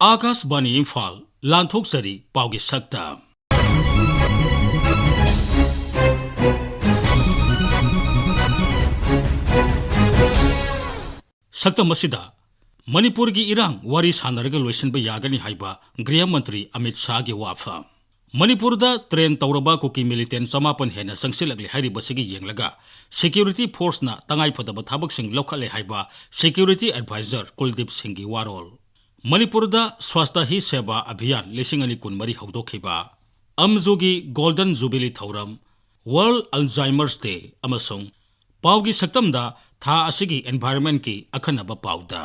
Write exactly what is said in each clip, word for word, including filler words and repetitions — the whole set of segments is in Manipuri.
ꯑꯥꯀꯥꯁꯕꯥꯅꯤ ꯏꯝꯐꯥꯜ, ꯂꯥꯟꯊꯣꯛꯆꯔꯤ ꯄꯥꯎꯒꯤ ꯁꯛꯇꯝ꯫ ꯁꯛꯇꯝ ꯑꯁꯤꯗ ꯃꯅꯤꯄꯨꯔꯒꯤ ꯏꯔꯥꯡ ꯋꯥꯔꯤ ꯁꯥꯟꯅꯔꯒ ꯂꯣꯏꯁꯤꯟꯕ ꯌꯥꯒꯅꯤ ꯍꯥꯏꯕ ꯒ꯭ꯔꯤꯍ ꯃꯟꯇ꯭ꯔꯤ ꯑꯃꯤꯠ ꯁꯥꯍꯒꯤ ꯋꯥꯐꯝ꯫ ꯃꯅꯤꯄꯨꯔꯗ ꯇ꯭ꯔꯦꯟ ꯇꯧꯔꯕ ꯀꯨꯀꯤ ꯃꯤꯂꯤꯇꯦꯟ ꯆꯃꯥꯄꯟ ꯍꯦꯟꯅ ꯆꯪꯁꯤꯜꯂꯛꯂꯦ ꯍꯥꯏꯔꯤꯕꯁꯤꯒꯤ ꯌꯦꯡꯂꯒ ꯁꯦꯀ꯭ꯌꯨꯔꯤꯇꯤ ꯐꯣꯔꯁꯅ ꯇꯉꯥꯏꯐꯗꯕ ꯊꯕꯛꯁꯤꯡ ꯂꯧꯈꯠꯂꯦ ꯍꯥꯏꯕ ꯁꯦꯀ꯭ꯌꯨꯔꯤꯇꯤ ꯑꯦꯗꯚꯥꯏꯖꯔ ꯀꯨꯜꯗꯤꯞ ꯁꯤꯡꯒꯤ ꯋꯥꯔꯣꯜ꯫ ꯃꯅꯤꯄꯨꯔꯗ ꯁ꯭ꯋꯥꯁꯇ ꯍꯤ ꯁꯦꯕꯥ ꯑꯚꯤꯌꯥꯟ ꯂꯤꯁꯤꯡ ꯑꯅꯤ ꯀꯨꯟꯃꯔꯤ ꯍꯧꯗꯣꯛꯈꯤꯕ, ꯑꯝꯖꯨꯒꯤ ꯒꯣꯜꯗꯟ ꯖꯨꯕꯤꯂꯤ ꯊꯧꯔꯝ, ꯋꯥꯔꯜꯗ ꯑꯜꯖꯥꯏꯃꯔꯁ ꯗꯦ ꯑꯃꯁꯨꯡ ꯄꯥꯎꯒꯤ ꯁꯛꯇꯝꯗ ꯊꯥ ꯑꯁꯤꯒꯤ ꯑꯦꯟꯚꯥꯏꯔꯟꯃꯦꯟꯠꯀꯤ ꯑꯈꯟꯅꯕ ꯄꯥꯎꯗ꯫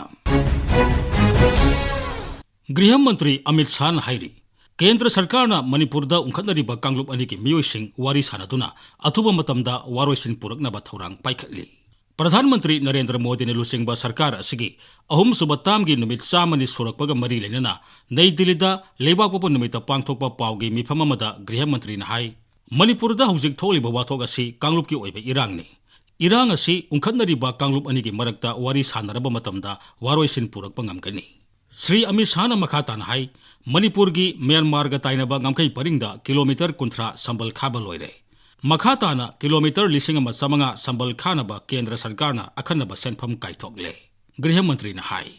ꯒ꯭ꯔꯤꯍ ꯃꯟꯇ꯭ꯔꯤ ꯑꯃꯤꯠ ꯁꯥꯍꯅ ꯍꯥꯏꯔꯤ, ꯀꯦꯟꯗ꯭ꯔ ꯁꯔꯀꯥꯔꯅ ꯃꯅꯤꯄꯨꯔꯗ ꯎꯪꯈꯠꯅꯔꯤꯕ ꯀꯥꯡꯂꯨꯞ ꯑꯅꯤꯒꯤ ꯃꯤꯑꯣꯏꯁꯤꯡ ꯋꯥꯔꯤ ꯁꯥꯅꯗꯨꯅ ꯑꯊꯨꯕ ꯃꯇꯝꯗ ꯋꯥꯔꯣꯏꯁꯤꯟ ꯄꯨꯔꯛꯅꯕ ꯊꯧꯔꯥꯡ ꯄꯥꯏꯈꯠꯂꯤ꯫ ꯄ꯭ꯔꯙꯥꯟ ꯃꯟꯇ꯭ꯔꯤ ꯅꯔꯦꯟꯗ꯭ꯔ ꯃꯣꯗꯤꯅ ꯂꯨꯆꯤꯡꯕ ꯁꯔꯀꯥꯔ ꯑꯁꯤꯒꯤ ꯑꯍꯨꯝꯁꯨꯕ ꯇꯥꯝꯒꯤ ꯅꯨꯃꯤꯠ ꯆꯥꯝꯃꯅꯤ ꯁꯨꯔꯛꯄꯒ ꯃꯔꯤ ꯂꯩꯅꯅ ꯅꯩ ꯗꯤꯜꯂꯤꯗ ꯂꯩꯕꯥꯛꯄꯣꯛꯄ ꯅꯨꯃꯤꯠꯇ ꯄꯥꯡꯊꯣꯛꯄ ꯄꯥꯎꯒꯤ ꯃꯤꯐꯝ ꯑꯃꯗ ꯒ꯭ꯔꯤꯍ ꯃꯟꯇ꯭ꯔꯤꯅ ꯍꯥꯏ, ꯃꯅꯤꯄꯨꯔꯗ ꯍꯧꯖꯤꯛ ꯊꯣꯛꯂꯤꯕ ꯋꯥꯊꯣꯛ ꯑꯁꯤ ꯀꯥꯡꯂꯨꯞꯀꯤ ꯑꯣꯏꯕ ꯏꯔꯥꯡꯅꯤ꯫ ꯏꯔꯥꯡ ꯑꯁꯤ ꯎꯪꯈꯠꯅꯔꯤꯕ ꯀꯥꯡꯂꯨꯞ ꯑꯅꯤꯒꯤ ꯃꯔꯛꯇ ꯋꯥꯔꯤ ꯁꯥꯟꯅꯔꯕ ꯃꯇꯝꯗ ꯋꯥꯔꯣꯏꯁꯤꯟ ꯄꯨꯔꯛꯄ ꯉꯝꯒꯅꯤ꯫ ꯁ꯭ꯔꯤ ꯑꯃꯤꯠ ꯁꯥꯍꯅ ꯃꯈꯥ ꯇꯥꯅ ꯍꯥꯏ, ꯃꯅꯤꯄꯨꯔꯒꯤ ꯃ꯭ꯌꯥꯟꯃꯥꯔꯒ ꯇꯥꯏꯅꯕ ꯉꯝꯈꯩ ꯄꯔꯤꯡꯗ ꯀꯤꯂꯣꯃꯤꯇꯔ ꯀꯨꯟꯊ꯭ꯔꯥ ꯁꯝꯕꯜ ꯈꯥꯕ ꯂꯣꯏꯔꯦ꯫ ꯃꯈꯥ ꯇꯥꯅ ꯀꯤꯂꯣꯃꯤꯇꯔ ꯂꯤꯁꯤꯡ ꯑꯃ ꯆꯥꯃꯉꯥ ꯁꯝꯕꯜ ꯈꯥꯅꯕ ꯀꯦꯟꯗ꯭ꯔ ꯁꯔꯀꯥꯔꯅ ꯑꯈꯟꯅꯕ ꯁꯦꯟꯐꯝ ꯀꯥꯏꯊꯣꯛꯂꯦ꯫ ꯒ꯭ꯔꯤꯍ ꯃꯟꯇ꯭ꯔꯤꯅ ꯍꯥꯏ,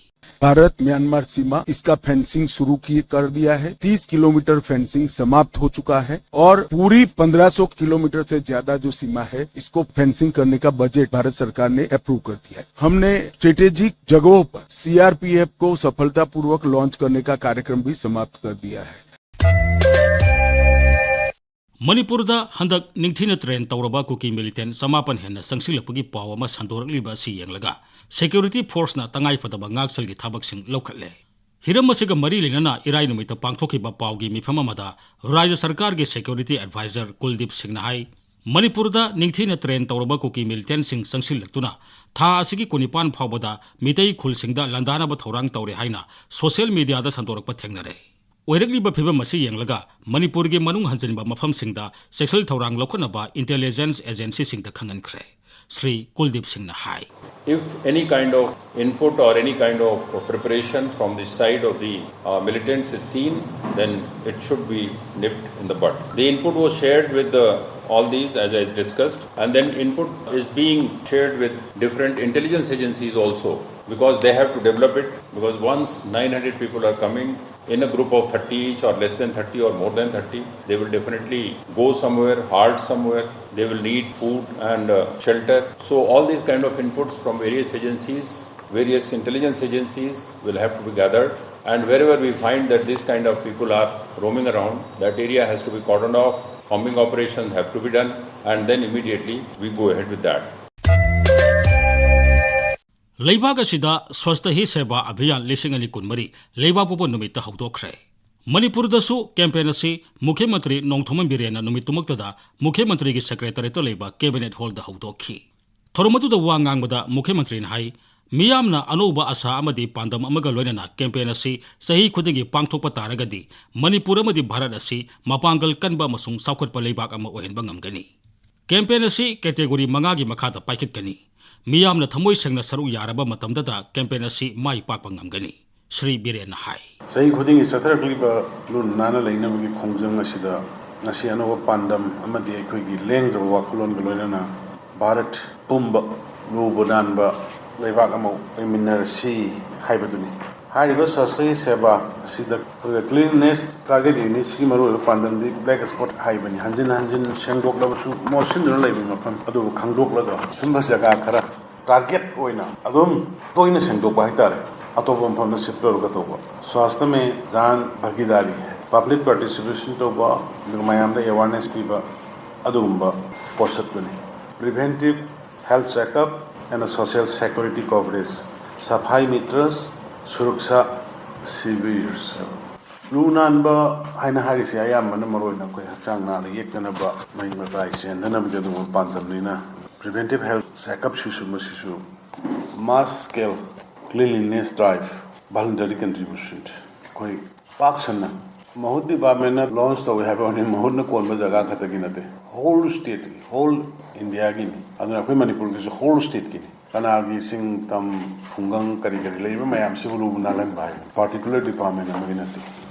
भारत म्यांमार सीमा, इसका फेंसिंग शुरू की कर दिया है। तीस किलोमीटर फेंसिंग समाप्त हो चुका है और पूरी पन्द्रह सौ किलोमीटर से ज्यादा जो सीमा है, इसको फेंसिंग करने का बजट भारत सरकार ने अप्रूव कर दिया है। हमने स्ट्रेटेजिक जगहों पर सीआरपीएफ को सफलतापूर्वक लॉन्च करने का कार्यक्रम भी समाप्त कर दिया है। ꯃꯅꯤꯄꯨꯔꯗ ꯍꯟꯗꯛ ꯅꯤꯡꯊꯤꯅ ꯇ꯭ꯔꯦꯟ ꯇꯧꯔꯕ ꯀꯨꯀꯤ ꯃꯤꯂꯤꯇꯦꯟ ꯆꯃꯥꯄꯟ ꯍꯦꯟꯅ ꯆꯪꯁꯤꯜꯂꯛꯄꯒꯤ ꯄꯥꯎ ꯑꯃ ꯁꯟꯗꯣꯔꯛꯂꯤꯕ ꯑꯁꯤ ꯌꯦꯡꯂꯒ ꯁꯦꯀ꯭ꯌꯨꯔꯤꯇꯤ ꯐꯣꯔꯁꯅ ꯇꯉꯥꯏꯐꯗꯕ ꯉꯥꯛꯁꯦꯜꯒꯤ ꯊꯕꯛꯁꯤꯡ ꯂꯧꯈꯠꯂꯦ꯫ ꯍꯤꯔꯝ ꯑꯁꯤꯒ ꯃꯔꯤ ꯂꯩꯅꯅ ꯏꯔꯥꯏ ꯅꯨꯃꯤꯠꯇ ꯄꯥꯡꯊꯣꯛꯈꯤꯕ ꯄꯥꯎꯒꯤ ꯃꯤꯐꯝ ꯑꯃꯗ ꯔꯥꯖ꯭ꯌ ꯁꯔꯀꯥꯔꯒꯤ ꯁꯦꯀ꯭ꯌꯨꯔꯤꯇꯤ ꯑꯦꯗꯚꯥꯏꯖꯔ ꯀꯨꯜꯗꯤꯞ ꯁꯤꯡꯅ ꯍꯥꯏ, ꯃꯅꯤꯄꯨꯔꯗ ꯅꯤꯡꯊꯤꯅ ꯇ꯭ꯔꯦꯟ ꯇꯧꯔꯕ ꯀꯨꯀꯤ ꯃꯤꯂꯤꯇꯦꯟꯁꯤꯡ ꯆꯪꯁꯤꯜꯂꯛꯇꯨꯅ ꯊꯥ ꯑꯁꯤꯒꯤ ꯀꯨꯟꯅꯤꯄꯥꯟ ꯐꯥꯎꯕꯗ ꯃꯤꯇꯩ ꯈꯨꯜꯁꯤꯡꯗ ꯂꯥꯟꯗꯥꯅꯕ ꯊꯧꯔꯥꯡ ꯇꯧꯔꯦ ꯍꯥꯏꯅ ꯁꯣꯁꯤꯌꯦꯜ ꯃꯤꯗꯤꯌꯥꯗ ꯁꯟꯗꯣꯔꯛꯄ ꯊꯦꯡꯅꯔꯦ꯫ ꯑꯣꯏꯔꯛꯂꯤꯕ ꯐꯤꯕꯝ ꯑꯁꯤ ꯌꯦꯡꯂꯒ ꯃꯅꯤꯄꯨꯔꯒꯤ ꯃꯅꯨꯡ ꯍꯟꯖꯤꯟꯕ ꯃꯐꯝꯁꯤꯡꯗ ꯆꯦꯛꯁꯤꯜ ꯊꯧꯔꯥꯡ ꯂꯧꯈꯠꯅꯕ ꯏꯟꯇꯦꯂꯤꯖꯦꯟꯁ ꯑꯦꯖꯦꯟꯁꯤꯁꯤꯡꯗ ꯈꯪꯍꯟꯈ꯭ꯔꯦ꯫ ꯁ꯭ꯔꯤ ꯀꯨꯜꯗꯤꯞ ꯁꯤꯡꯅ ꯍꯥꯏ꯫ If any kind of input or any kind of preparation from the side of the uh, militants is seen, then it should be nipped in the bud. The input was shared with the, all these, as I discussed, and then input is being shared with different intelligence agencies also, because they have to develop it, because once nine hundred people are coming in a group of thirty each or less than thirty or more than thirty, they will definitely go somewhere, halt somewhere, they will need food and uh, shelter. So all these kind of inputs from various agencies, various intelligence agencies will have to be gathered, and wherever we find that this kind of people are roaming around, that area has to be cordoned off, combing operations have to be done, and then immediately we go ahead with that. ꯂꯩꯕꯥꯛ ꯑꯁꯤꯗ ꯁ꯭ꯋꯁꯊ ꯍꯤ ꯁꯦꯕꯥ ꯑꯚꯤꯌꯥꯟ ꯂꯤꯁꯤꯡ ꯑꯅꯤ ꯀꯨꯟꯃꯔꯤ ꯂꯩꯕꯥꯛ ꯄꯣꯛꯄ ꯅꯨꯃꯤꯠꯇ ꯍꯧꯗꯣꯛꯈ꯭ꯔꯦ꯫ ꯃꯅꯤꯄꯨꯔꯗꯁꯨ ꯀꯦꯝꯄꯦꯟ ꯑꯁꯤ ꯃꯨꯈ꯭ꯌ ꯃꯟꯇ꯭ꯔꯤ ꯅꯣꯡꯊꯣꯝꯕꯝ ꯕꯤꯔꯦꯟꯅ ꯅꯨꯃꯤꯠꯇꯨꯃꯛꯇꯗ ꯃꯨꯈ꯭ꯌ ꯃꯟꯇ꯭ꯔꯤꯒꯤ ꯁꯦꯀ꯭ꯔꯦꯇꯔꯤꯌꯦꯠꯇ ꯂꯩꯕ ꯀꯦꯕꯤꯅꯦꯠ ꯍꯣꯜꯗ ꯍꯧꯗꯣꯛꯈꯤ꯫ ꯊꯧꯔꯝ ꯑꯗꯨꯗ ꯋꯥ ꯉꯥꯡꯕꯗ ꯃꯨꯈ꯭ꯌ ꯃꯟꯇ꯭ꯔꯤꯅ ꯍꯥꯏ, ꯃꯤꯌꯥꯝꯅ ꯑꯅꯧꯕ ꯑꯥꯁꯥ ꯑꯃꯗꯤ ꯄꯥꯟꯗꯝ ꯑꯃꯒ ꯂꯣꯏꯅꯅ ꯀꯦꯝꯄꯦꯟ ꯑꯁꯤ ꯆꯍꯤ ꯈꯨꯗꯤꯡꯒꯤ ꯄꯥꯡꯊꯣꯛꯄ ꯇꯥꯔꯒꯗꯤ ꯃꯅꯤꯄꯨꯔ ꯑꯃꯗꯤ ꯚꯥꯔꯠ ꯑꯁꯤ ꯃꯄꯥꯡꯒꯜ ꯀꯟꯕ ꯑꯃꯁꯨꯡ ꯆꯥꯎꯈꯠꯄ ꯂꯩꯕꯥꯛ ꯑꯃ ꯑꯣꯏꯍꯟꯕ ꯉꯝꯒꯅꯤ꯫ ꯀꯦꯝꯄꯦꯟ ꯑꯁꯤ ꯀꯦꯇꯦꯒꯣꯔꯤ ꯃꯉꯥꯒꯤ ꯃꯈꯥꯗ ꯄꯥꯏꯈꯠꯀꯅꯤ꯫ ꯃꯤꯌꯥꯝꯅ ꯊꯃꯣꯏ ꯁꯦꯡꯅ ꯁꯔꯨꯛ ꯌꯥꯔꯕ ꯃꯇꯝꯗꯇ ꯀꯦꯝꯄꯦꯟ ꯑꯁꯤ ꯃꯥꯏ ꯄꯥꯛꯄ ꯉꯝꯒꯅꯤ, ꯁ꯭ꯔꯤ ꯕꯤꯔꯦꯟꯅ ꯍꯥꯏ꯫ ꯆꯍꯤ ꯈꯨꯗꯤꯡꯒꯤ ꯆꯠꯊꯔꯛꯂꯤꯕ ꯂꯨ ꯅꯥꯟꯅ ꯂꯩꯅꯕꯒꯤ ꯈꯣꯡꯖꯪ ꯑꯁꯤꯗ ꯉꯁꯤ ꯑꯅꯧꯕ ꯄꯥꯟꯗꯝ ꯑꯃꯗꯤ ꯑꯩꯈꯣꯏꯒꯤ ꯂꯦꯡꯗ꯭ꯔꯕ ꯋꯥꯈꯜꯂꯣꯟꯒ ꯂꯣꯏꯅꯅ ꯚꯥꯔꯠ ꯄꯨꯝꯕ ꯂꯨꯕ ꯅꯥꯟꯕ ꯂꯩꯕꯥꯛ ꯑꯃ ꯑꯣꯏꯃꯤꯟꯅꯔꯁꯤ ꯍꯥꯏꯕꯗꯨꯅꯤ꯫ ꯍꯥꯏꯔꯤꯕ ꯁ꯭ꯋꯁꯊ ꯍꯤ ꯁꯦꯕꯥ ꯑꯁꯤꯗ ꯑꯩꯈꯣꯏꯒꯤ cleanliness target unitꯁꯤꯒꯤ ꯃꯔꯨꯑꯣꯏꯕ ꯄꯥꯟꯗꯝꯗꯤ black spot ꯍꯥꯏꯕꯅꯤ꯫ ꯍꯟꯖꯤꯟ ꯍꯟꯖꯤꯟ ꯁꯦꯡꯗꯣꯛꯂꯕꯁꯨ ꯃꯣꯠꯁꯤꯟꯗꯨꯅ ꯂꯩꯕ ꯃꯐꯝ ꯑꯗꯨꯕꯨ ꯈꯪꯗꯣꯛꯂꯒ ꯁꯨꯝꯕ ꯖꯒꯥ ꯈꯔ target ꯑꯣꯏꯅ ꯑꯗꯨꯝ ꯇꯣꯏꯅ ꯁꯦꯡꯗꯣꯛꯄ ꯍꯥꯏꯇꯥꯔꯦ꯫ ꯑꯇꯣꯞꯄ ꯃꯐꯝꯗ shift ꯇꯧꯔꯒ ꯇꯧꯕ꯫ ꯁ꯭ꯋꯥꯁꯊ ꯃꯦ ꯖꯥꯟ ꯚꯥꯒꯤꯗꯥꯔꯤ ꯍꯥꯏ꯫ Public participation ꯇꯧꯕ, ꯑꯗꯨꯒ ꯃꯌꯥꯝꯗ awareness ꯄꯤꯕ, ꯑꯗꯨꯒꯨꯝꯕ ꯄꯣꯠꯁꯛꯇꯨꯅꯤ꯫ Preventive health checkup and social security coverage, ꯁꯐꯥꯏ ꯃꯤꯇ꯭ꯔꯁ, Suraksha ꯁꯤꯕꯤꯔꯁ꯫ ꯂꯨ ꯅꯥꯟꯕ ꯍꯥꯏꯅ ꯍꯥꯏꯔꯤꯁꯦ ꯑꯌꯥꯝꯕꯅ ꯃꯔꯨꯑꯣꯏꯅ ꯑꯩꯈꯣꯏ ꯍꯛꯆꯥꯡ ꯅꯥꯗ ꯌꯦꯛꯇꯅꯕ, ꯃꯍꯤꯛ ꯃꯇꯥꯏ ꯆꯦꯟꯗꯅꯕꯒꯤ ꯑꯗꯨꯒꯨꯝꯕ ꯄꯥꯟꯗꯝꯅꯤꯅ preventive health checkup ꯁꯤꯁꯨ ꯃꯁꯤꯁꯨ mass scale cleanliness drive, voluntary contribution ꯑꯩꯈꯣꯏ ꯄꯥꯛ ꯁꯟꯅ ꯃꯍꯨꯠ ꯗꯤꯄꯥꯔꯠꯃꯦꯟꯅ ꯂꯣꯟꯁ ꯇꯧꯋꯦ ꯍꯥꯏꯕ ꯋꯥꯅꯤ, ꯃꯍꯨꯠꯅ ꯀꯣꯟꯕ ꯖꯒꯥ ꯈꯛꯇꯒꯤ ꯅꯠꯇꯦ, ꯍꯣꯜ ꯁ꯭ꯇꯦꯠꯀꯤ, ꯍꯣꯜ ꯏꯟꯗꯤꯌꯥꯒꯤꯅꯤ꯫ ꯑꯗꯨꯅ ꯑꯩꯈꯣꯏ ꯃꯅꯤꯄꯨꯔꯒꯤꯁꯨ ꯍꯣꯜ ꯁ꯭ꯇꯦꯠꯀꯤꯅꯤ꯫ ꯀꯅꯥꯒꯤ ꯆꯤꯡ ꯇꯝ ꯈꯨꯡꯒꯪ ꯀꯔꯤ ꯀꯔꯤ ꯂꯩꯔꯤꯕ ꯃꯌꯥꯝꯁꯤꯕꯨ ꯂꯨꯕ ꯅꯥꯜꯍꯟꯕ ꯍꯥꯏꯕꯅꯤ, ꯄꯥꯔꯇꯤꯀꯨꯂꯔ ꯗꯤꯄꯥꯔꯠꯃꯦꯟ ꯑꯃꯒꯤ ꯅꯠꯇꯦ꯫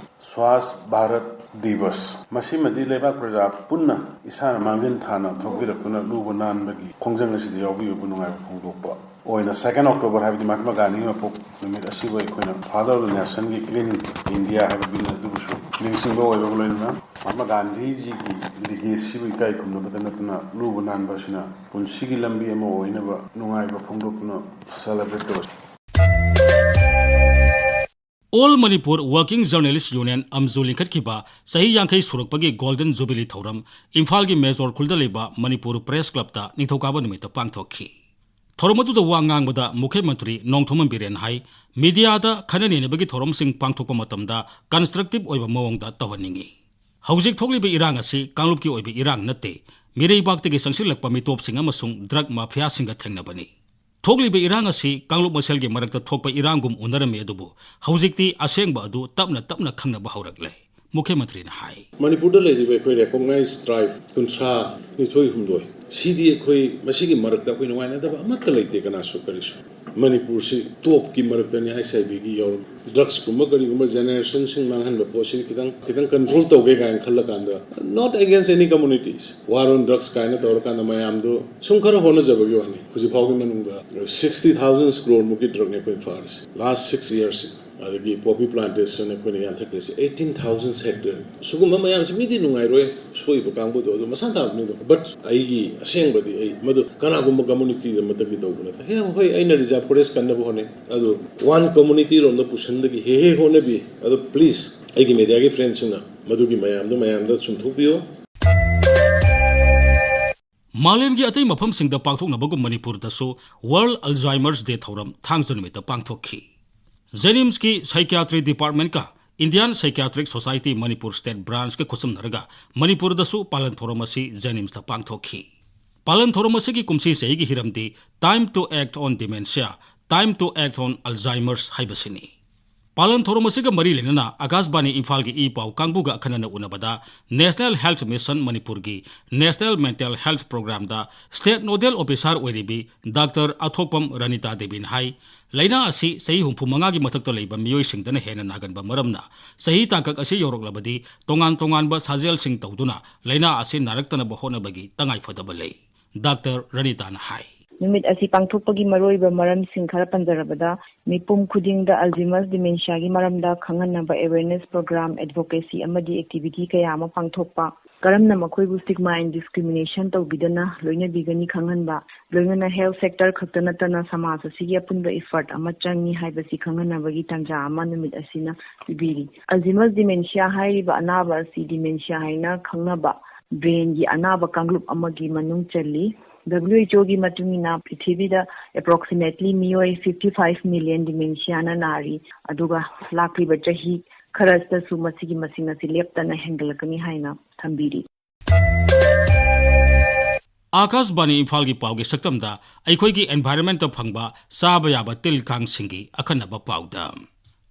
ꯁ꯭ꯋꯥꯁ ꯚꯥꯔꯠ ꯗꯤꯕꯁ, ꯃꯁꯤꯃꯗꯤ ꯂꯩꯕꯥꯛ ꯄ꯭ꯔꯖꯥ ꯄꯨꯟꯅ ꯏꯁꯥꯅ ꯃꯥꯡꯖꯤꯟ ꯊꯥꯅ ꯊꯣꯛꯄꯤꯔꯛꯇꯨꯅ ꯂꯨꯕ ꯅꯥꯟꯕꯒꯤ ꯈꯣꯡꯖꯪ ꯑꯁꯤꯗ ꯌꯥꯎꯕꯤꯕꯕꯨ ꯅꯨꯡꯉꯥꯏꯕ ꯐꯣꯡꯗꯣꯛꯄ ꯑꯣꯏꯅ, ꯁꯦꯀꯦꯟ ꯑꯣꯛꯇꯣꯕꯔ ꯍꯥꯏꯕꯗꯤ ꯃꯍꯥꯇꯃꯥ ꯒꯥꯟꯙꯤꯒꯤ ꯃꯄꯣꯛ ꯅꯨꯃꯤꯠ ꯑꯁꯤꯕꯨ ꯑꯩꯈꯣꯏꯅ Father of the Nation ꯒꯤ Clean India ꯍꯥꯏꯕ ꯕꯤꯜ ꯑꯗꯨꯕꯨꯁꯨ ꯅꯤꯡꯁꯤꯡꯕ ꯑꯣꯏꯕꯒ ꯂꯣꯏꯅꯅ, ꯃꯍꯥꯇꯃꯥ ꯒꯥꯟꯙꯤꯖꯤꯒꯤ ꯂꯤꯒꯦꯁꯤꯕꯨ ꯏꯀꯥꯏ ꯈꯨꯝꯅꯕꯇ ꯅꯠꯇꯅ ꯂꯨꯕ ꯅꯥꯟꯕ ꯑꯁꯤꯅ ꯄꯨꯟꯁꯤꯒꯤ ꯂꯝꯕꯤ ꯑꯃ ꯑꯣꯏꯅꯕ ꯅꯨꯡꯉꯥꯏꯕ ꯐꯣꯡꯗꯣꯛꯇꯨꯅ ꯁꯦꯂꯦꯕ꯭ꯔꯦꯠ ꯇꯧꯔꯁꯤ꯫ All Manipur Working Journalist Union, ꯑꯝꯖꯨ, ꯂꯤꯡꯈꯠꯈꯤꯕ ꯆꯍꯤ ꯌꯥꯡꯈꯩ ꯁꯨꯔꯛꯄꯒꯤ ꯒꯣꯜꯗꯟ ꯖꯨꯕꯤꯂꯤ ꯊꯧꯔꯝ ꯏꯝꯐꯥꯜꯒꯤ ꯃꯦꯖꯣꯔ ꯈꯨꯜꯗ ꯂꯩꯕ ꯃꯅꯤꯄꯨꯔ ꯄ꯭ꯔꯦꯁ ꯀ꯭ꯂꯕꯇ ꯅꯤꯡꯊꯧꯀꯥꯕ ꯅꯨꯃꯤꯠꯇ ꯄꯥꯡꯊꯣꯛꯈꯤ꯫ ꯊꯧꯔꯝ ꯑꯗꯨꯗ ꯋꯥ ꯉꯥꯡꯕꯗ ꯃꯨꯈ꯭ꯌ ꯃꯟꯇ꯭ꯔꯤ ꯅꯣꯡꯊꯣꯝꯕꯝ ꯕꯤꯔꯦꯟ ꯍꯥꯏ, ꯃꯤꯗꯤꯌꯥꯗ ꯈꯟꯅ ꯅꯩꯅꯕꯒꯤ ꯊꯧꯔꯝꯁꯤꯡ ꯄꯥꯡꯊꯣꯛꯄ ꯃꯇꯝꯗ ꯀꯟꯁꯇ꯭ꯔꯛꯇꯤꯚ ꯑꯣꯏꯕ ꯃꯑꯣꯡꯗ ꯇꯧꯍꯟꯅꯤꯡꯏ꯫ ꯍꯧꯖꯤꯛ ꯊꯣꯛꯂꯤꯕ ꯏꯔꯥꯡ ꯑꯁꯤ ꯀꯥꯡꯂꯨꯞꯀꯤ ꯑꯣꯏꯕ ꯏꯔꯥꯡ ꯅꯠꯇꯦ, ꯃꯤꯔꯩꯕꯥꯛꯇꯒꯤ ꯆꯪꯁꯤꯜꯂꯛꯄ ꯃꯤꯇꯣꯞꯁꯤꯡ ꯑꯃꯁꯨꯡ ꯗ꯭ꯔꯒ ꯃꯥꯐꯤꯌꯥꯁꯤꯡꯒ ꯊꯦꯡꯅꯕꯅꯤ꯫ ꯊꯣꯛꯂꯤꯕ ꯏꯔꯥꯡ ꯑꯁꯤ ꯀꯥꯡꯂꯨꯞ ꯃꯁꯦꯜꯒꯤ ꯃꯔꯛꯇ ꯊꯣꯛꯄ ꯏꯔꯥꯡꯒꯨꯝ ꯎꯅꯔꯝꯃꯤ, ꯑꯗꯨꯕꯨ ꯍꯧꯖꯤꯛꯇꯤ ꯑꯁꯦꯡꯕ ꯑꯗꯨ ꯇꯞꯅ ꯇꯞꯅ ꯈꯪꯅꯕ ꯍꯧꯔꯛꯂꯦ, ꯃꯨꯈ꯭ꯌ ꯃꯟꯇ꯭ꯔꯤꯅ ꯍꯥꯏ꯫ ꯃꯅꯤꯄꯨꯔꯗ ꯂꯩꯔꯤꯕ ꯑꯩꯈꯣꯏ ꯔꯦꯀꯣꯒꯅꯥꯏꯖ ꯇ꯭ꯔꯥꯏꯕ ꯀꯨꯟꯊ꯭ꯔꯥ ꯅꯤꯊꯣꯏ ꯍꯨꯝꯗꯣꯏ ꯁꯤꯗꯤ ꯑꯩꯈꯣꯏ ꯃꯁꯤꯒꯤ ꯃꯔꯛꯇ ꯑꯩꯈꯣꯏ ꯅꯨꯡꯉꯥꯏꯅꯗꯕ ꯑꯃꯠꯇ ꯂꯩꯇꯦ, ꯀꯅꯥꯁꯨ ꯀꯔꯤꯁꯨ꯫ ꯃꯅꯤꯄꯨꯔꯁꯤ ꯇꯣꯞꯀꯤ ꯃꯔꯛꯇꯅꯤ, ꯑꯩꯁ ꯑꯥꯏ ꯕꯤꯒꯤ ꯌꯥꯎꯔꯝ, ꯗ꯭ꯔꯒꯁꯀꯨꯝꯕ ꯀꯔꯤꯒꯨꯝꯕ ꯖꯦꯅꯦꯔꯦꯁꯟꯁꯤꯡ ꯃꯥꯡꯍꯟꯕ ꯄꯣꯠꯁꯤꯗꯤ ꯈꯤꯇꯪ, ꯈꯤꯇꯪ ꯀꯟꯇ꯭ꯔꯣꯜ ꯇꯧꯒꯦ ꯀꯥꯏꯅ ꯈꯜꯂꯀꯥꯟꯗ, not against any communities, war on drugs ꯀꯥꯏꯅ ꯇꯧꯔꯀꯥꯟꯗ ꯃꯌꯥꯝꯗꯣ ꯁꯨꯝ ꯈꯔ ꯍꯣꯠꯅꯖꯕꯒꯤ ꯋꯥꯅꯤ꯫ ꯍꯧꯖꯤꯛ ꯐꯥꯎꯒꯤ ꯃꯅꯨꯡꯗ sixty thousand crore ꯃꯨꯛꯀꯤ ꯗ꯭ꯔꯒꯅꯦ ꯑꯩꯈꯣꯏꯅ ꯐꯥꯔꯤꯁꯦ, ꯂꯥꯁ ꯁꯤꯛꯁ ꯏꯌꯔꯁꯤ꯫ ꯑꯗꯒꯤ ꯄꯣꯄꯤ ꯄ꯭ꯂꯥꯟꯇꯦꯁꯟ ꯑꯩꯈꯣꯏꯅ ꯌꯥꯟꯊꯠꯈ꯭ꯔꯤꯁꯦ eighteen thousand hectare꯫ ꯁꯤꯒꯨꯝꯕ ꯃꯌꯥꯝꯁꯤ ꯃꯤꯗꯤ ꯅꯨꯡꯉꯥꯏꯔꯣꯏ, ꯁꯣꯛꯏꯕ ꯀꯥꯡꯕꯨꯗꯣ ꯑꯗꯨ ꯃꯁꯥ ꯇꯥꯕꯅꯤꯗꯣ꯫ But ꯑꯩꯒꯤ ꯑꯁꯦꯡꯕꯗꯤ ꯑꯩ ꯃꯗꯨ ꯀꯅꯥꯒꯨꯝꯕ ꯀꯝꯃꯨꯅꯤꯇꯤꯗ ꯑꯃꯠꯇꯒꯤ ꯇꯧꯕ ꯅꯠꯇꯦ꯫ ꯍꯦ, ꯍꯣꯏ, ꯑꯩꯅ ꯔꯤꯖꯥꯔꯚ ꯐꯣꯔꯦꯁ ꯀꯟꯅꯕ ꯍꯣꯠꯅꯩ, ꯑꯗꯨ ꯋꯥꯟ ꯀꯝꯃꯨꯅꯤꯇꯤ ꯔꯣꯝꯗ ꯄꯨꯁꯟꯕꯒꯤ ꯍꯦ ꯍꯦ ꯍꯣꯠꯅꯕꯤ꯫ ꯑꯗꯣ ꯄ꯭ꯂꯤꯖ, ꯑꯩꯒꯤ ꯃꯦꯗꯤꯌꯥꯒꯤ ꯐ꯭ꯔꯦꯟꯁꯤꯡꯅ ꯃꯗꯨꯒꯤ ꯃꯌꯥꯝꯗꯣ ꯃꯌꯥꯝꯗ ꯆꯨꯝꯊꯣꯛꯄꯤꯌꯨ꯫ ꯃꯥꯂꯦꯝꯒꯤ ꯑꯇꯩ ꯃꯐꯝꯁꯤꯡꯗ ꯄꯥꯡꯊꯣꯛꯅꯕꯒꯨꯝ ꯃꯅꯤꯄꯨꯔꯗꯁꯨ World Alzheimer's Day ꯊꯧꯔꯝ ꯊꯥꯡꯖ ꯅꯨꯃꯤꯠꯇ ꯄꯥꯡꯊꯣꯛꯈꯤ꯫ ꯖꯦꯅꯤꯝꯁꯀꯤ ꯁꯥꯏꯀꯤꯌꯥꯇ꯭ꯔꯤ ꯗꯤꯄꯥꯔꯠꯃꯦꯟꯠꯀ Indian Psychiatric Society Manipur State Branchꯀ ꯈꯨꯠꯁꯝꯅꯔꯒ ꯃꯅꯤꯄꯨꯔꯗꯁꯨ ꯄꯥꯂꯟ ꯊꯧꯔꯝ ꯑꯁꯤ ꯖꯦꯅꯤꯝꯁꯇ ꯄꯥꯡꯊꯣꯛꯈꯤ꯫ ꯄꯥꯂꯟ ꯊꯧꯔꯝ ꯑꯁꯤꯒꯤ ꯀꯨꯝꯁꯤ ꯆꯍꯤꯒꯤ ꯍꯤꯔꯝꯗꯤ Time to Act on Dementia, Time to Act on Alzheimer's ꯍꯥꯏꯕꯁꯤꯅꯤ꯫ ꯄꯥꯂꯟ ꯊꯧꯔꯝ ꯑꯁꯤꯒ ꯃꯔꯤ ꯂꯩꯅꯅ ꯑꯥꯀꯥꯁꯕꯥꯅꯤ ꯏꯝꯐꯥꯜꯒꯤ ꯏ ꯄꯥꯎ ꯀꯥꯡꯕꯨꯒ ꯑꯈꯟꯅꯅ ꯎꯅꯕꯗ National Health Mission ꯃꯅꯤꯄꯨꯔꯒꯤ National Mental Health Programꯗ State Nodal Officer ꯑꯣꯏꯔꯤꯕꯤ ꯗꯥꯛꯇꯔ ꯑꯊꯣꯛꯄꯝ ꯔꯅꯤꯇꯥ ꯗꯦꯕꯤꯅ ꯍꯥꯏ, ꯂꯥꯏꯅꯥ ꯑꯁꯤ ꯆꯍꯤ ꯍꯨꯝꯐꯨ ꯃꯉꯥꯒꯤ ꯃꯊꯛꯇ ꯂꯩꯕ ꯃꯤꯑꯣꯏꯁꯤꯡꯗꯅ ꯍꯦꯟꯅ ꯅꯥꯒꯟꯕ ꯃꯔꯝꯅ ꯆꯍꯤ ꯇꯥꯡꯀꯛ ꯑꯁꯤ ꯌꯧꯔꯛꯂꯕꯗꯤ ꯇꯣꯉꯥꯟ ꯇꯣꯉꯥꯟꯕ ꯁꯥꯖꯦꯜꯁꯤꯡ ꯇꯧꯗꯨꯅ ꯂꯥꯏꯅꯥ ꯑꯁꯤ ꯅꯥꯔꯛꯇꯅꯕ ꯍꯣꯠꯅꯕꯒꯤ ꯇꯉꯥꯏꯐꯗꯕ ꯂꯩ꯫ ꯗꯥꯛꯇꯔ ꯔꯅꯤꯇꯥꯅ ꯍꯥꯏ꯫ ꯅꯨꯃꯤꯠ ꯑꯁꯤ ꯄꯥꯡꯊꯣꯛꯄꯒꯤ ꯃꯔꯨꯑꯣꯏꯕ ꯃꯔꯝꯁꯤꯡ ꯈꯔ ꯄꯟꯖꯔꯕꯗ, ꯃꯤꯄꯨꯝ ꯈꯨꯗꯤꯡꯗ Alzheimer's dementiaꯒꯤ ꯃꯔꯝꯗ ꯈꯪꯍꯟꯅꯕ awareness program, advocacy ꯑꯃꯗꯤ activity ꯀꯌꯥ ꯑꯃ ꯄꯥꯡꯊꯣꯛꯄ, ꯀꯔꯝꯅ ꯃꯈꯣꯏꯕꯨ stigma and discrimination ꯇꯧꯕꯤꯗꯅ ꯂꯣꯏꯅꯕꯤꯒꯅꯤ ꯈꯪꯍꯟꯕ, ꯂꯣꯏꯅꯅ health sector ꯈꯛꯇ ꯅꯠꯇꯅ ꯁꯃꯥꯖ ꯑꯁꯤꯒꯤ ꯑꯄꯨꯟꯕ effort ꯑꯃ ꯆꯪꯏ ꯍꯥꯏꯕꯁꯤ ꯈꯪꯍꯟꯅꯕꯒꯤ ꯇꯥꯟꯖꯥ ꯑꯃ ꯅꯨꯃꯤꯠ ꯑꯁꯤꯅ ꯄꯤꯕꯤꯔꯤ꯫ Alzheimer's dementia ꯍꯥꯏꯔꯤꯕ ꯑꯅꯥꯕ ꯑꯁꯤ dementia ꯍꯥꯏꯅ ꯈꯪꯅꯕ brainꯒꯤ ꯑꯅꯥꯕ ꯀꯥꯡꯂꯨꯞ ꯑꯃꯒꯤ ꯃꯅꯨꯡ ꯆꯜꯂꯤ꯫ WHOꯒꯤ ꯃꯇꯨꯡ ꯏꯟꯅ ꯄ꯭ꯔꯤꯊꯤꯕꯤꯗ approximately ꯃꯤꯑꯣꯏ fifty five million dementiaꯅ ꯅꯥꯔꯤ, ꯑꯗꯨꯒ ꯂꯥꯛꯂꯤꯕ ꯆꯍꯤ ꯈꯔꯗꯁꯨ ꯃꯁꯤꯒꯤ ꯃꯁꯤꯡ ꯑꯁꯤ ꯂꯦꯞꯇꯅ ꯍꯦꯟꯒꯠꯂꯛꯀꯅꯤ ꯍꯥꯏꯅ ꯊꯝꯕꯤꯔꯤ꯫ ꯑꯥꯀꯥꯁꯕꯥꯅꯤ ꯏꯝꯐꯥꯜꯒꯤ ꯄꯥꯎꯒꯤ ꯁꯛꯇꯝꯗ ꯑꯩꯈꯣꯏꯒꯤ environmentꯇ ꯐꯪꯕ ꯆꯥꯕ ꯌꯥꯕ ꯇꯤꯜ ꯀꯥꯡꯁꯤꯡꯒꯤ ꯑꯈꯟꯅꯕ ꯄꯥꯎꯗꯝ꯫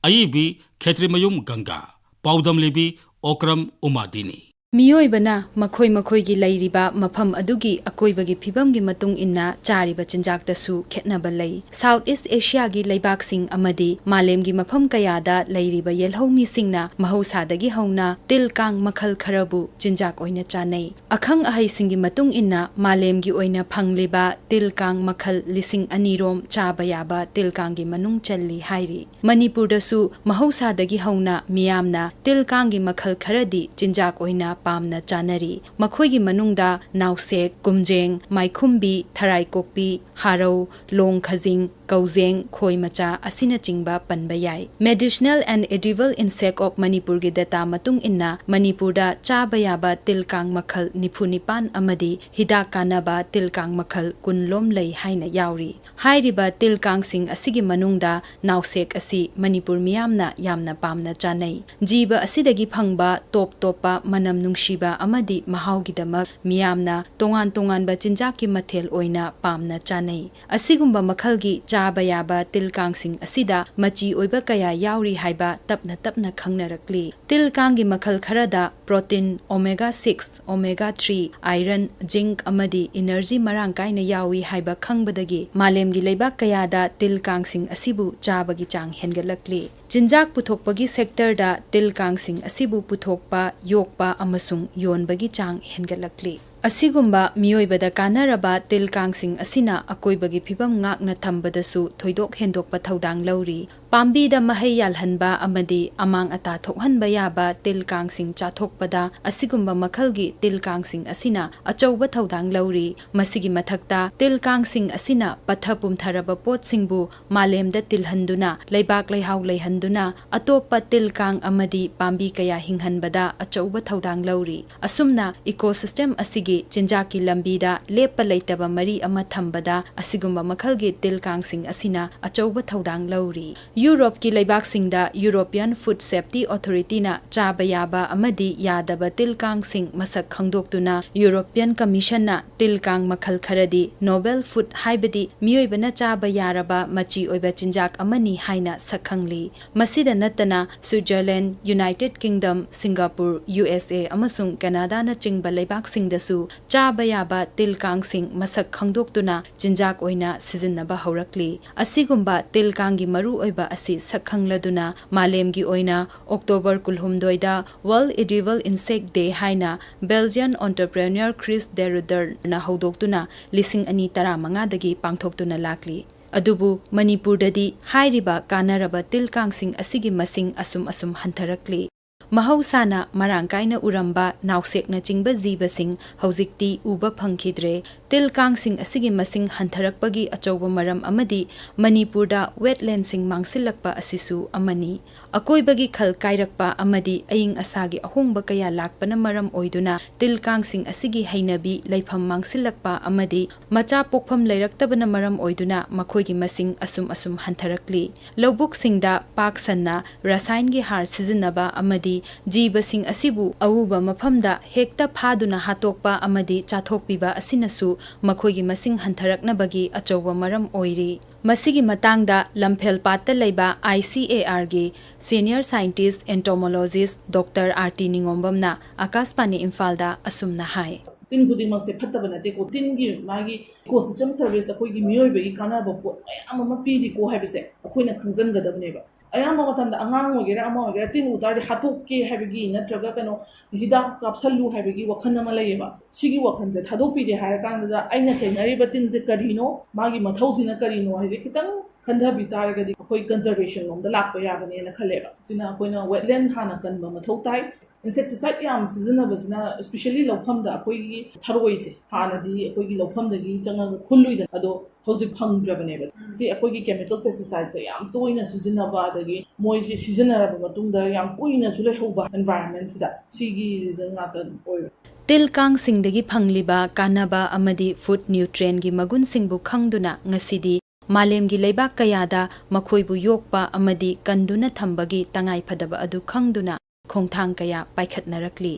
ꯑꯏꯕꯤ ꯈꯦꯇ꯭ꯔꯤꯃꯌꯨꯝ ꯒꯪꯒꯥ, ꯄꯥꯎꯗꯝꯂꯤꯕꯤ ꯑꯣꯀ꯭ꯔꯝ ꯎꯃꯥꯗꯤꯅꯤ꯫ ꯃꯤꯑꯣꯏꯕꯅ ꯃꯈꯣꯏ ꯃꯈꯣꯏꯒꯤ ꯂꯩꯔꯤꯕ ꯃꯐꯝ ꯑꯗꯨꯒꯤ ꯑꯀꯣꯏꯕꯒꯤ ꯐꯤꯕꯝꯒꯤ ꯃꯇꯨꯡ ꯏꯟꯅ ꯆꯥꯔꯤꯕ ꯆꯤꯟꯖꯥꯛꯇꯁꯨ ꯈꯦꯠꯅꯕ ꯂꯩ꯫ South East Asiaꯒꯤ ꯂꯩꯕꯥꯛꯁꯤꯡ ꯑꯃꯗꯤ ꯃꯥꯂꯦꯝꯒꯤ ꯃꯐꯝ ꯀꯌꯥꯗ ꯂꯩꯔꯤꯕ ꯌꯦꯜꯍꯧꯃꯤꯁꯤꯡꯅ ꯃꯍꯧꯁꯥꯗꯒꯤ ꯍꯧꯅ ꯇꯤꯜ ꯀꯥꯡ ꯃꯈꯜ ꯈꯔꯕꯨ ꯆꯤꯟꯖꯥꯛ ꯑꯣꯏꯅ ꯆꯥꯅꯩ꯫ ꯑꯈꯪ ꯑꯍꯩꯁꯤꯡꯒꯤ ꯃꯇꯨꯡ ꯏꯟꯅ, ꯃꯥꯂꯦꯝꯒꯤ ꯑꯣꯏꯅ ꯐꯪꯂꯤꯕ ꯇꯤꯜ ꯀꯥꯡ ꯃꯈꯜ ꯂꯤꯁꯤꯡ ꯑꯅꯤ ꯔꯣꯝ ꯆꯥꯕ ꯌꯥꯕ ꯇꯤꯜ ꯀꯥꯡꯒꯤ ꯃꯅꯨꯡ ꯆꯜꯂꯤ ꯍꯥꯏꯔꯤ꯫ ꯃꯅꯤꯄꯨꯔꯗꯁꯨ ꯃꯍꯧꯁꯥꯗꯒꯤ ꯍꯧꯅ ꯃꯤꯌꯥꯝꯅ ꯇꯤꯜ ꯀꯥꯡꯒꯤ ꯃꯈꯜ ꯈꯔꯗꯤ ꯆꯤꯟꯖꯥꯛ ꯑꯣꯏꯅ ꯄꯥꯝꯅ ꯆꯥꯅꯔꯤ꯫ ꯃꯈꯣꯏꯒꯤ ꯃꯅꯨꯡꯗ ꯅꯥꯎꯁꯦꯛ, ꯀꯨꯝꯖꯦꯡ, ꯃꯥꯏꯈꯨꯝꯕꯤ, ꯊꯔꯥꯏꯀꯣꯛꯄꯤ, ꯍꯥꯔꯧ, ꯂꯣꯡ ꯈꯖꯤꯡ, ꯀꯧꯖꯦꯡ, ꯈꯣꯏ ꯃꯆꯥ ꯑꯁꯤꯅꯆꯤꯡꯕ ꯄꯟꯕ ꯌꯥꯏ꯫ Medicinal and Edible Insect of Manipurꯒꯤ data ꯃꯇꯨꯡ ꯏꯟꯅ, ꯃꯅꯤꯄꯨꯔꯗ ꯆꯥꯕ ꯌꯥꯕ ꯇꯤꯜ ꯀꯥꯡ ꯃꯈꯜ ꯅꯤꯐꯨ ꯅꯤꯄꯥꯟ ꯑꯃꯗꯤ ꯍꯤꯗꯥꯛ ꯀꯥꯟꯅꯕ ꯇꯤꯜ ꯀꯥꯡ ꯃꯈꯜ ꯀꯨꯟ ꯂꯣꯝ ꯂꯩ ꯍꯥꯏꯅ ꯌꯥꯎꯔꯤ꯫ ꯍꯥꯏꯔꯤꯕ ꯇꯤꯜ ꯀꯥꯡꯁꯤꯡ ꯑꯁꯤꯒꯤ ꯃꯅꯨꯡꯗ ꯅꯥꯎꯁꯦꯛ ꯑꯁꯤ ꯃꯅꯤꯄꯨꯔ ꯃꯤꯌꯥꯝꯅ ꯌꯥꯝꯅ ꯄꯥꯝꯅ ꯆꯥꯅꯩ꯫ ꯖꯤꯕ ꯑꯁꯤꯗꯒꯤ ꯐꯪꯕ ꯇꯣꯞ ꯇꯣꯞꯄ ꯃꯅꯝ ꯅꯨꯡꯁꯤꯕ ꯑꯃꯗꯤ ꯃꯍꯥꯎꯒꯤꯗꯃꯛ ꯃꯤꯌꯥꯝꯅ ꯇꯣꯉꯥꯟ ꯇꯣꯉꯥꯟꯕ ꯆꯤꯟꯖꯥꯛꯀꯤ ꯃꯊꯦꯜ ꯑꯣꯏꯅ ꯄꯥꯝꯅ ꯆꯥꯅꯩ꯫ ꯑꯁꯤꯒꯨꯝꯕ ꯃꯈꯜꯒꯤ ꯆꯥꯕ ꯌꯥꯕ ꯇꯤꯜ ꯀꯥꯡꯁꯤꯡ ꯑꯁꯤꯗ ꯃꯆꯤ ꯑꯣꯏꯕ ꯀꯌꯥ ꯌꯥꯎꯔꯤ ꯍꯥꯏꯕ ꯇꯞꯅ ꯇꯞꯅ ꯈꯪꯅꯔꯛꯂꯤ꯫ ꯇꯤꯜ ꯀꯥꯡꯒꯤ ꯃꯈꯜ ꯈꯔꯗ protein, omega six, omega three, iron, zinc ꯑꯃꯗꯤ energy ꯃꯔꯥꯡ ꯀꯥꯏꯅ ꯌꯥꯎꯏ ꯍꯥꯏꯕ ꯈꯪꯕꯗꯒꯤ ꯃꯥꯂꯦꯝꯒꯤ ꯂꯩꯕꯥꯛ ꯀꯌꯥꯗ ꯇꯤꯜ ꯀꯥꯡꯁꯤꯡ ꯑꯁꯤꯕꯨ ꯆꯥꯕꯒꯤ ꯆꯥꯡ ꯍꯦꯟꯒꯠꯂꯛꯂꯤ꯫ ꯆꯤꯟꯖꯥꯛ ꯄꯨꯊꯣꯛꯄꯒꯤ sectorꯗ ꯇꯤꯜ ꯀꯥꯡꯁꯤꯡ ꯑꯁꯤꯕꯨ ꯄꯨꯊꯣꯛꯄ, ꯌꯣꯛꯄ ꯑꯃꯁꯨꯡ ꯌꯣꯟꯕꯒꯤ ꯆꯥꯡ ꯍꯦꯟꯒꯠꯂꯛꯂꯤ꯫ ꯑꯁꯤꯒꯨꯝꯕ ꯃꯤꯑꯣꯏꯕꯗ ꯀꯥꯟꯅꯔꯕ ꯇꯤꯜ ꯀꯥꯡꯁꯤꯡ ꯑꯁꯤꯅ ꯑꯀꯣꯏꯕꯒꯤ ꯐꯤꯕꯝ ꯉꯥꯛꯅ ꯊꯝꯕꯗꯁꯨ ꯊꯣꯏꯗꯣꯛ ꯍꯦꯟꯗꯣꯛꯄ ꯊꯧꯗꯥꯡ ꯂꯧꯔꯤ꯫ ꯄꯥꯝꯕꯤꯗ ꯃꯍꯩ ꯌꯥꯜꯍꯟꯕ ꯑꯃꯗꯤ ꯑꯃꯥꯡ ꯑꯇꯥ ꯊꯣꯛꯍꯟꯕ ꯌꯥꯕ ꯇꯤꯜ ꯀꯥꯡꯁꯤꯡ ꯆꯥꯊꯣꯛꯄꯗ ꯑꯁꯤꯒꯨꯝꯕ ꯃꯈꯜꯒꯤ ꯇꯤꯜ ꯀꯥꯡꯁꯤꯡ ꯑꯁꯤꯅ ꯑꯆꯧꯕ ꯊꯧꯗꯥꯡ ꯂꯧꯔꯤ꯫ ꯃꯁꯤꯒꯤ ꯃꯊꯛꯇ, ꯇꯤꯜ ꯀꯥꯡꯁꯤꯡ ꯑꯁꯤꯅ ꯄꯠꯊ ꯄꯨꯝꯊꯔꯕ ꯄꯣꯠꯁꯤꯡꯕꯨ ꯃꯥꯂꯦꯝꯗ ꯇꯤꯜꯍꯟꯗꯨꯅ, ꯂꯩꯕꯥꯛ ꯂꯩꯍꯥꯎ ꯂꯩꯍꯟꯗꯨꯅ, ꯑꯇꯣꯞꯄ ꯇꯤꯜ ꯀꯥꯡ ꯑꯃꯗꯤ ꯄꯥꯝꯕꯤ ꯀꯌꯥ ꯍꯤꯡꯍꯟꯕꯗ ꯑꯆꯧꯕ ꯊꯧꯗꯥꯡ ꯂꯧꯔꯤ꯫ ꯑꯁꯨꯝꯅ, ecosystem ꯑꯁꯤꯒꯤ ꯆꯤꯟꯖꯥꯛꯀꯤ ꯂꯝꯕꯤꯗ ꯂꯦꯞꯄ ꯂꯩꯇꯕ ꯃꯔꯤ ꯑꯃ ꯊꯝꯕꯗ ꯑꯁꯤꯒꯨꯝꯕ ꯃꯈꯜꯒꯤ ꯇꯤꯜ ꯀꯥꯡꯁꯤꯡ ꯑꯁꯤꯅ ꯑꯆꯧꯕ ꯊꯧꯗꯥꯡ ꯂꯧꯔꯤ꯫ ꯌꯨꯔꯣꯞꯀꯤ ꯂꯩꯕꯥꯛꯁꯤꯡꯗ European Food Safety Authorityꯅ ꯆꯥꯕ ꯌꯥꯕ ꯑꯃꯗꯤ ꯌꯥꯗꯕ ꯇꯤꯜ ꯀꯥꯡꯁꯤꯡ ꯃꯁꯛ ꯈꯪꯗꯣꯛꯇꯨꯅ, European Commissionꯅ ꯇꯤꯜ ꯀꯥꯡ ꯃꯈꯜ ꯈꯔꯗꯤ novel food, ꯍꯥꯏꯕꯗꯤ ꯃꯤꯑꯣꯏꯕꯅ ꯆꯥꯕ ꯌꯥꯔꯕ ꯃꯆꯤ ꯑꯣꯏꯕ ꯆꯤꯟꯖꯥꯛ ꯑꯃꯅꯤ ꯍꯥꯏꯅ ꯁꯛꯈꯪꯂꯤ꯫ ꯃꯁꯤꯗ ꯅꯠꯇꯅ, Switzerland, United Kingdom, Singapore, U S A ꯑꯃꯁꯨꯡ Canadaꯅꯆꯤꯡꯕ ꯂꯩꯕꯥꯛꯁꯤꯡꯗꯁꯨ ꯆꯥꯕ ꯌꯥꯕ ꯇꯤꯜ ꯀꯥꯡꯁꯤꯡ ꯃꯁꯛ ꯈꯪꯗꯣꯛꯇꯨꯅ ꯆꯤꯟꯖꯥꯛ ꯑꯣꯏꯅ ꯁꯤꯖꯤꯟꯅꯕ ꯍꯧꯔꯛꯂꯤ꯫ ꯑꯁꯤꯒꯨꯝꯕ ꯇꯤꯜ ꯀꯥꯡꯒꯤ ꯃꯔꯨꯑꯣꯏꯕ ꯑꯁꯤ ꯁꯛꯈꯪꯂꯗꯨꯅ, ꯃꯥꯂꯦꯝꯒꯤ ꯑꯣꯏꯅ October ꯀꯨꯟꯍꯨꯝꯗꯣꯏꯗ World Edible Insect Day ꯍꯥꯏꯅ Belgian entrepreneur Chris Deruderꯅ ꯍꯧꯗꯣꯛꯇꯨꯅ ꯂꯤꯁꯤꯡ ꯑꯅꯤ ꯇꯔꯥꯃꯉꯥꯗꯒꯤ ꯄꯥꯡꯊꯣꯛꯇꯨꯅ ꯂꯥꯛꯂꯤ꯫ ꯑꯗꯨꯕꯨ ꯃꯅꯤꯄꯨꯔꯗꯗꯤ ꯍꯥꯏꯔꯤꯕ ꯀꯥꯟꯅꯔꯕ ꯇꯤꯜ ꯀꯥꯡꯁꯤꯡ ꯑꯁꯤꯒꯤ ꯃꯁꯤꯡ ꯑꯁꯨꯝ ꯑꯁꯨꯝ ꯍꯟꯊꯔꯛꯂꯤ꯫ ꯃꯍꯧꯁꯥꯅ ꯃꯔꯥꯡ ꯀꯥꯏꯅ ꯎꯔꯝꯕ ꯅꯥꯎꯁꯦꯛꯅꯆꯤꯡꯕ ꯖꯤꯕꯁꯤꯡ ꯍꯧꯖꯤꯛꯇꯤ ꯎꯕ ꯐꯪꯈꯤꯗ꯭ꯔꯦ꯫ ꯇꯤꯜ ꯀꯥꯡꯁꯤꯡ ꯑꯁꯤꯒꯤ ꯃꯁꯤꯡ ꯍꯟꯊꯔꯛꯄꯒꯤ ꯑꯆꯧꯕ ꯃꯔꯝ ꯑꯃꯗꯤ ꯃꯅꯤꯄꯨꯔꯗ wetlandꯁꯤꯡ ꯃꯥꯡꯁꯤꯜꯂꯛꯄ ꯑꯁꯤꯁꯨ ꯑꯃꯅꯤ꯫ ꯑꯀꯣꯏꯕꯒꯤ ꯈꯜ ꯀꯥꯏꯔꯛꯄ ꯑꯃꯗꯤ ꯑꯏꯪ ꯑꯁꯥꯒꯤ ꯑꯍꯣꯡꯕ ꯀꯌꯥ ꯂꯥꯛꯄꯅ ꯃꯔꯝ ꯑꯣꯏꯗꯨꯅ ꯇꯤꯜ ꯀꯥꯡꯁꯤꯡ ꯑꯁꯤꯒꯤ ꯍꯩꯅꯕꯤ, ꯂꯩꯐꯝ ꯃꯥꯡꯁꯤꯜꯂꯛꯄ ꯑꯃꯗꯤ ꯃꯆꯥ ꯄꯣꯛꯐꯝ ꯂꯩꯔꯛꯇꯕꯅ ꯃꯔꯝ ꯑꯣꯏꯗꯨꯅ ꯃꯈꯣꯏꯒꯤ ꯃꯁꯤꯡ ꯑꯁꯨꯝ ꯑꯁꯨꯝ ꯍꯟꯊꯔꯛꯂꯤ꯫ ꯂꯧꯕꯨꯛꯁꯤꯡꯗ ꯄꯥꯛ ꯁꯟꯅ ꯔꯁꯥꯌꯟꯒꯤ ꯍꯥꯔ ꯁꯤꯖꯤꯟꯅꯕ ꯑꯃꯗꯤ ꯖꯤꯕꯁꯤꯡ ꯑꯁꯤꯕꯨ ꯑꯎꯕ ꯃꯐꯝꯗ ꯍꯦꯛꯇ ꯐꯥꯗꯨꯅ ꯍꯥꯠꯇꯣꯛꯄ ꯑꯃꯗꯤ ꯆꯥꯊꯣꯛꯄꯤꯕ ꯑꯁꯤꯅꯁꯨ ꯃꯈꯣꯏꯒꯤ ꯃꯁꯤꯡ ꯍꯟꯊꯔꯛꯅꯕꯒꯤ ꯑꯆꯧꯕ ꯃꯔꯝ ꯑꯣꯏꯔꯤ꯫ ꯃꯁꯤꯒꯤ ꯃꯇꯥꯡꯗ ꯂꯝꯐꯦꯜꯄꯥꯠꯇ ꯂꯩꯕ ꯑꯥꯏ ꯁꯤ ꯑꯦ ꯑꯥꯔꯒꯤ senior scientist entomologist doctor Arti ꯅꯤꯉꯣꯝꯕꯝꯅ ꯑꯀꯥꯁꯕꯥꯅꯤ ꯏꯝꯐꯥꯜꯗ ꯑꯁꯨꯝꯅ ꯍꯥꯏ꯫ ꯇꯤꯟ ꯈꯨꯗꯤꯡꯃꯛꯁꯦ ꯐꯠꯇꯕ ꯅꯠꯇꯦꯀꯣ꯫ ꯇꯤꯟꯒꯤ ꯃꯥꯒꯤ ecosystem service ꯑꯩꯈꯣꯏꯒꯤ ꯃꯤꯑꯣꯏꯕꯒꯤ ꯀꯥꯟꯅꯕ ꯄꯣꯠ ꯃꯌꯥꯝ ꯑꯃ ꯄꯤꯔꯤꯀꯣ ꯍꯥꯏꯕꯁꯦ ꯑꯩꯈꯣꯏꯅ ꯈꯪꯖꯟꯒꯗꯕꯅꯦꯕ꯫ ꯑꯌꯥꯝꯕ ꯃꯇꯝꯗ ꯑꯉꯥꯡ ꯑꯣꯏꯒꯦꯔꯥ ꯑꯃ ꯑꯣꯏꯒꯦꯔꯥ ꯇꯤꯟ ꯎ ꯇꯥꯔꯗꯤ ꯍꯥꯠꯇꯣꯛꯀꯦ ꯍꯥꯏꯕꯒꯤ ꯅꯠꯇ꯭ꯔꯒ ꯀꯩꯅꯣ ꯍꯤꯗꯥꯛ ꯀꯥꯞꯁꯜꯂꯨ ꯍꯥꯏꯕꯒꯤ ꯋꯥꯈꯜ ꯑꯃ ꯂꯩꯌꯦꯕ꯫ ꯁꯤꯒꯤ ꯋꯥꯈꯜꯁꯦ ꯊꯥꯗꯣꯛꯄꯤꯔꯦ ꯍꯥꯏꯔꯀꯥꯟꯗ ꯑꯩꯅ ꯊꯦꯡꯅꯔꯤꯕ ꯇꯤꯟꯁꯦ ꯀꯔꯤꯅꯣ, ꯃꯥꯒꯤ ꯃꯊꯧꯁꯤꯅ ꯀꯔꯤꯅꯣ ꯍꯥꯏꯁꯦ ꯈꯤꯇꯪ ꯈꯟꯊꯕꯤ ꯇꯥꯔꯒꯗꯤ ꯑꯩꯈꯣꯏ conservation ꯂꯣꯝꯗ ꯂꯥꯛꯄ ꯌꯥꯒꯅꯦꯅ ꯈꯜꯂꯦꯕ꯫ ꯁꯤꯅ ꯑꯩꯈꯣꯏꯅ wetland ꯍꯥꯟꯅ ꯀꯟꯕ ꯃꯊꯧ ꯇꯥꯏ꯫ Insecticide ꯌꯥꯝ ꯁꯤꯖꯤꯟꯅꯕꯁꯤꯅ, especially ꯂꯧꯐꯝꯗ ꯑꯩꯈꯣꯏꯒꯤ ꯊꯔꯣꯏꯁꯦ ꯍꯥꯟꯅꯗꯤ ꯑꯩꯈꯣꯏꯒꯤ ꯂꯧꯐꯝꯗꯒꯤ ꯆꯪꯉꯒ ꯈꯨꯜꯂꯨꯏꯗꯅ, ꯑꯗꯣ ꯍꯧꯖꯤꯛ ꯐꯪꯗ꯭ꯔꯕꯅꯦꯕ꯫ ꯁꯤ ꯑꯩꯈꯣꯏꯒꯤ chemical pesticideꯁꯦ ꯌꯥꯝ ꯇꯣꯏꯅ ꯁꯤꯖꯤꯟꯅꯕ, ꯑꯗꯒꯤ ꯃꯣꯏꯁꯦ ꯁꯤꯖꯤꯟꯅꯔꯕ ꯃꯇꯨꯡꯗ ꯌꯥꯝ ꯀꯨꯏꯅꯁꯨ ꯂꯩꯍꯧꯕ environmentꯁꯤꯗ, ꯁꯤꯒꯤ reason ꯉꯥꯛꯇ ꯑꯣꯏꯕ꯫ ꯇꯤꯜ ꯀꯥꯡꯁꯤꯡꯗꯒꯤ ꯐꯪꯂꯤꯕ ꯀꯥꯟꯅꯕ ꯑꯃꯗꯤ food nutrientꯒꯤ ꯃꯒꯨꯟꯁꯤꯡꯕꯨ ꯈꯪꯗꯨꯅ ꯉꯁꯤꯗꯤ ꯃꯥꯂꯦꯝꯒꯤ ꯂꯩꯕꯥꯛ ꯀꯌꯥꯗ ꯃꯈꯣꯏꯕꯨ ꯌꯣꯛꯄ ꯑꯃꯗꯤ ꯀꯟꯗꯨꯅ ꯊꯝꯕꯒꯤ ꯇꯉꯥꯏꯐꯗꯕ ꯑꯗꯨ ꯈꯪꯗꯨꯅ ꯈꯣꯡꯊꯥꯡ ꯀꯌꯥ ꯄꯥꯏꯈꯠꯅꯔꯛꯂꯤ꯫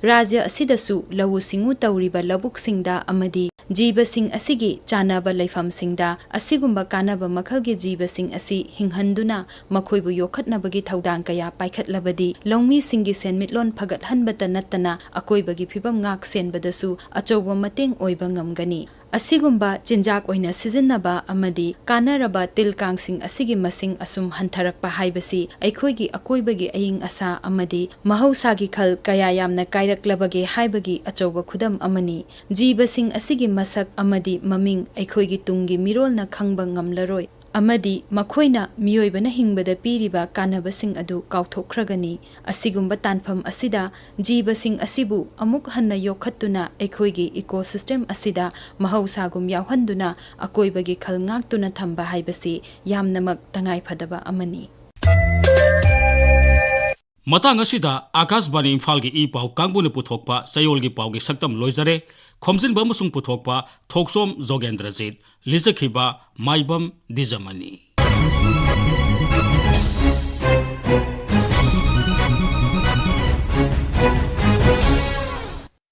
ꯔꯥꯖ꯭ꯌ ꯑꯁꯤꯗꯁꯨ ꯂꯧꯎ ꯁꯤꯡꯎ ꯇꯧꯔꯤꯕ ꯂꯧꯕꯨꯛꯁꯤꯡꯗ ꯑꯃꯗꯤ ꯖꯤꯕꯁꯤꯡ ꯑꯁꯤꯒꯤ ꯆꯥꯅꯕ ꯂꯩꯐꯝꯁꯤꯡꯗ ꯑꯁꯤꯒꯨꯝꯕ ꯀꯥꯟꯅꯕ ꯃꯈꯜꯒꯤ ꯖꯤꯕꯁꯤꯡ ꯑꯁꯤ ꯍꯤꯡꯍꯟꯗꯨꯅ ꯃꯈꯣꯏꯕꯨ ꯌꯣꯛꯈꯠꯅꯕꯒꯤ ꯊꯧꯗꯥꯡ ꯀꯌꯥ ꯄꯥꯏꯈꯠꯂꯕꯗꯤ ꯂꯧꯃꯤꯁꯤꯡꯒꯤ ꯁꯦꯟꯃꯤꯠꯂꯣꯟ ꯐꯒꯠꯍꯟꯕꯇ ꯅꯠꯇꯅ ꯑꯀꯣꯏꯕꯒꯤ ꯐꯤꯕꯝ ꯉꯥꯛ ꯁꯦꯟꯕꯗꯁꯨ ꯑꯆꯧꯕ ꯃꯇꯦꯡ ꯑꯣꯏꯕ ꯉꯝꯒꯅꯤ꯫ ꯑꯁꯤꯒꯨꯝꯕ ꯆꯤꯟꯖꯥꯛ ꯑꯣꯏꯅ ꯁꯤꯖꯤꯟꯅꯕ ꯑꯃꯗꯤ ꯀꯥꯟꯅꯔꯕ ꯇꯤꯜ ꯀꯥꯡꯁꯤꯡ ꯑꯁꯤꯒꯤ ꯃꯁꯤꯡ ꯑꯁꯨꯝ ꯍꯟꯊꯔꯛꯄ ꯍꯥꯏꯕꯁꯤ ꯑꯩꯈꯣꯏꯒꯤ ꯑꯀꯣꯏꯕꯒꯤ ꯑꯏꯪ ꯑꯁꯥ ꯑꯃꯗꯤ ꯃꯍꯧꯁꯥꯒꯤ ꯈꯜ ꯀꯌꯥ ꯌꯥꯝꯅ ꯀꯥꯏꯔꯛꯂꯕꯒꯦ ꯍꯥꯏꯕꯒꯤ ꯑꯆꯧꯕ ꯈꯨꯗꯝ ꯑꯃꯅꯤ꯫ ꯖꯤꯕꯁꯤꯡ ꯑꯁꯤꯒꯤ ꯃꯁꯛ ꯑꯃꯗꯤ ꯃꯃꯤꯡ ꯑꯩꯈꯣꯏꯒꯤ ꯇꯨꯡꯒꯤ ꯃꯤꯔꯣꯜꯅ ꯈꯪꯕ ꯉꯝꯂꯔꯣꯏ꯫ ꯑꯃꯗꯤ ꯃꯈꯣꯏꯅ ꯃꯤꯑꯣꯏꯕꯅ ꯍꯤꯡꯕꯗ ꯄꯤꯔꯤꯕ ꯀꯥꯟꯅꯕꯁꯤꯡ ꯑꯗꯨ ꯀꯥꯎꯊꯣꯛꯈ꯭ꯔꯒꯅꯤ꯫ ꯑꯁꯤꯒꯨꯝꯕ ꯇꯥꯟꯐꯝ ꯑꯁꯤꯗ ꯖꯤꯕꯁꯤꯡ ꯑꯁꯤꯕꯨ ꯑꯃꯨꯛ ꯍꯟꯅ ꯌꯣꯛꯈꯠꯇꯨꯅ ꯑꯩꯈꯣꯏꯒꯤ ecosystem ꯑꯁꯤꯗ ꯃꯍꯧꯁꯥꯒꯨꯝ ꯌꯥꯎꯍꯟꯗꯨꯅ ꯑꯀꯣꯏꯕꯒꯤ ꯈꯜ ꯉꯥꯛꯇꯨꯅ ꯊꯝꯕ ꯍꯥꯏꯕꯁꯤ ꯌꯥꯝꯅꯃꯛ ꯇꯉꯥꯏꯐꯗꯕ ꯑꯃꯅꯤ꯫ ꯃꯇꯥꯡ ꯑꯁꯤꯗ ꯑꯥꯀꯥꯁꯕꯥꯅꯤ ꯏꯝꯐꯥꯜꯒꯤ ꯏ ꯄꯥꯎ ꯀꯥꯡꯕꯨꯅ ꯄꯨꯊꯣꯛꯄ ꯆꯌꯣꯜꯒꯤ ꯄꯥꯎꯒꯤ ꯁꯛꯇꯝ ꯂꯣꯏꯖꯔꯦ꯫ ꯈꯣꯝꯖꯤꯟꯕ ꯑꯃꯁꯨꯡ ꯄꯨꯊꯣꯛꯄ ꯊꯣꯛꯆꯣꯝ ꯖꯣꯒꯦꯟꯗ꯭ꯔꯖꯤꯠ, ꯂꯤꯖꯈꯤꯕ ꯃꯥꯏꯕꯝ ꯗꯤꯖꯃꯅꯤ꯫